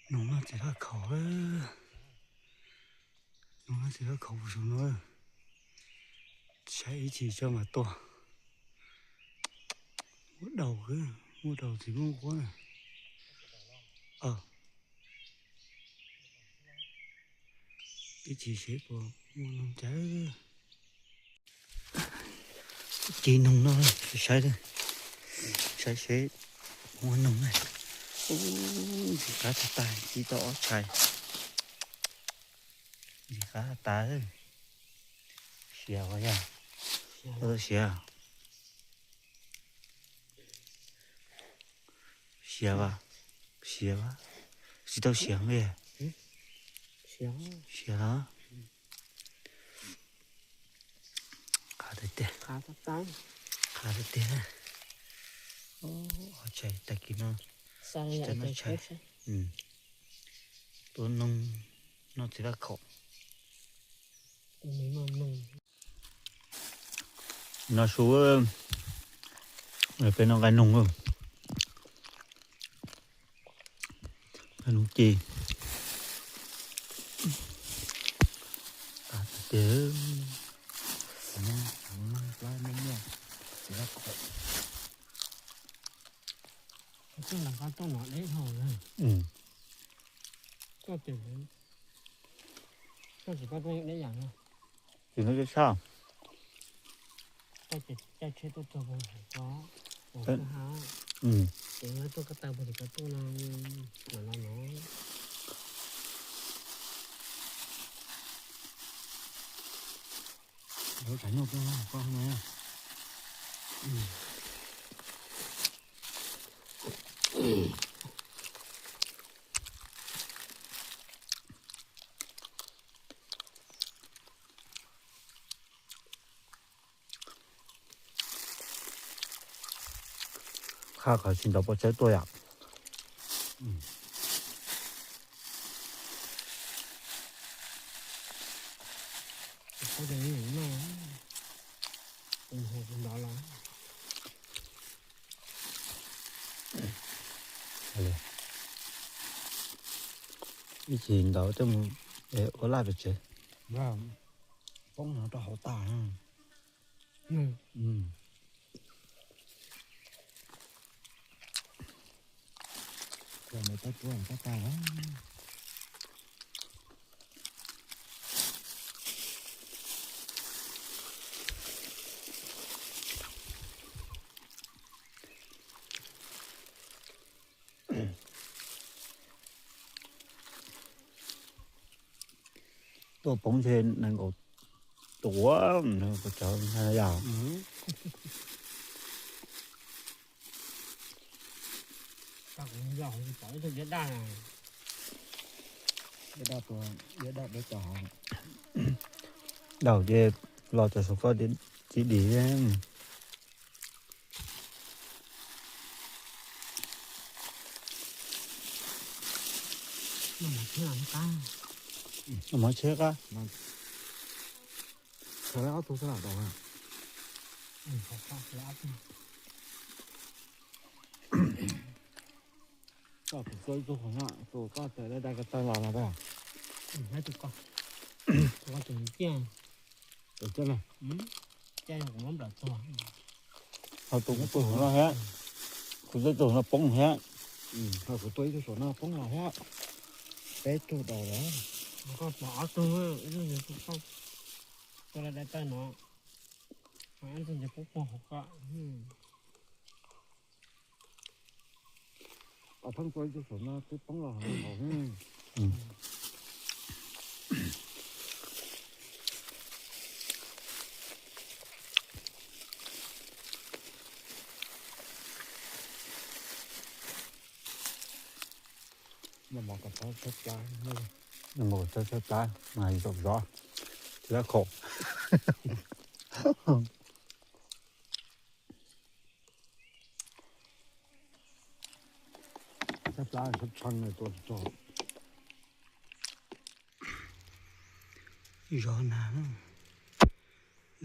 Noog noj txiv laj khaum, noog noj txiv laj khaum puas saum no, saib ib chim tso mam tua. Muaj daus, muaj daus txiv muaj quab na. Ib chim seb puas muaj noog cas. Ci noog no, saib, saib seb muaj noog na. Ntxim qab tag tag, ci tau ob tshais. Ntxim qab tag. Siav os yog, siav. Siav as, siav as, tsis tau siav li. Siav los? Qab tiag tiag, qab tiag tiag. Tshais tag kis no, tsis tau noj tshais. Tua noog noj txiv laj khaum. No su, peb noj nqaij noog, nqaij noog ci. Txiv laj khaum. Tsis no sab. Qha qhov tsis ntaus pov tsawb tuaj yom. Ib chim ntaus tej mus ua laj pes tsev. Poob no rau hauv tas. Tuaj poob ntshe nees nkaum tus, kuv cov yog. Daum ces los cov saum koj tiv dim. Mov tsheb qab. Ob tug xwb lam daus. Koj tua ib tug qhov no, tus koj tawm dai dai ko taw los no. Ho tus kuv tua saum no thiab, kuv tua tus no poob thiab. Ho kuv tua ib tug saum no poob los thiab. Peb tug daus lawm. Koj pom ob tug, ib tug tua dai dai no, ib tug poob poob hauv koj. Pheej tua ib tug saum no twb poob los hauv. Noj mov kom txhob tshaib plab, noj mov kom txhob tshaib plab mas zaum zov, tsis dab qhuas. Tshaib plab tshee tua tsis tau. Zov nas,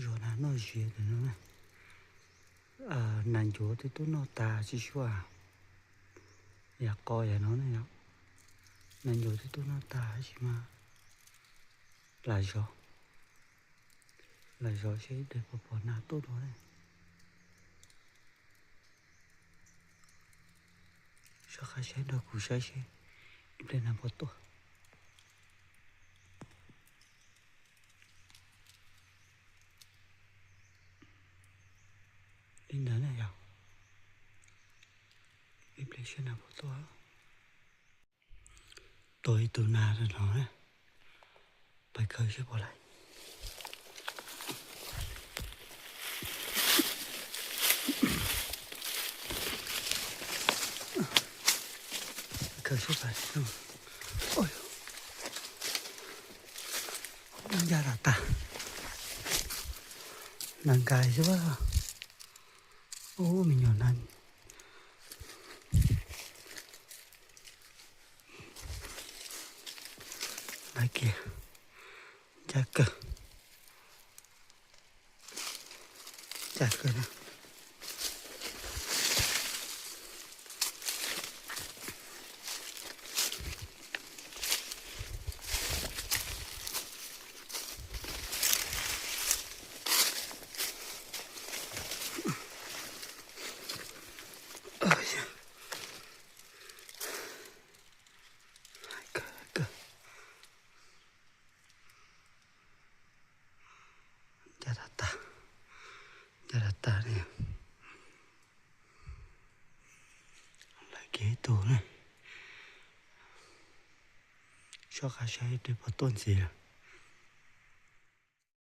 zov nas noj ziav ntawm no. Nas ncuav twb tuaj noj tas tsis suav. Yam qo yam no ne yom. Nas ncuav twb tuaj noj tag tab sis mas lam zov, lam zov seb ib pliag puas pom nas tuaj dua ne. Soj qab saib nrog kuv saib seb ib pliag nas puas tuaj. Li ntawd na yog, ib pliag seb nas puas tuaj. Tua ib tug nas rau no na, pais khaws seb puas laim. Khaws seb puas laim. Ncaj tas tas, nas nkais xwb. Ub, me nyuam nas. Lawv kiag, ncaj kawg, ncaj kawg na. Ncaj tas tas, ncaj tas tas li. Lawv kiag ib tug ne. Soj qab saib ib pliag puas tuaj ntxiv lawm.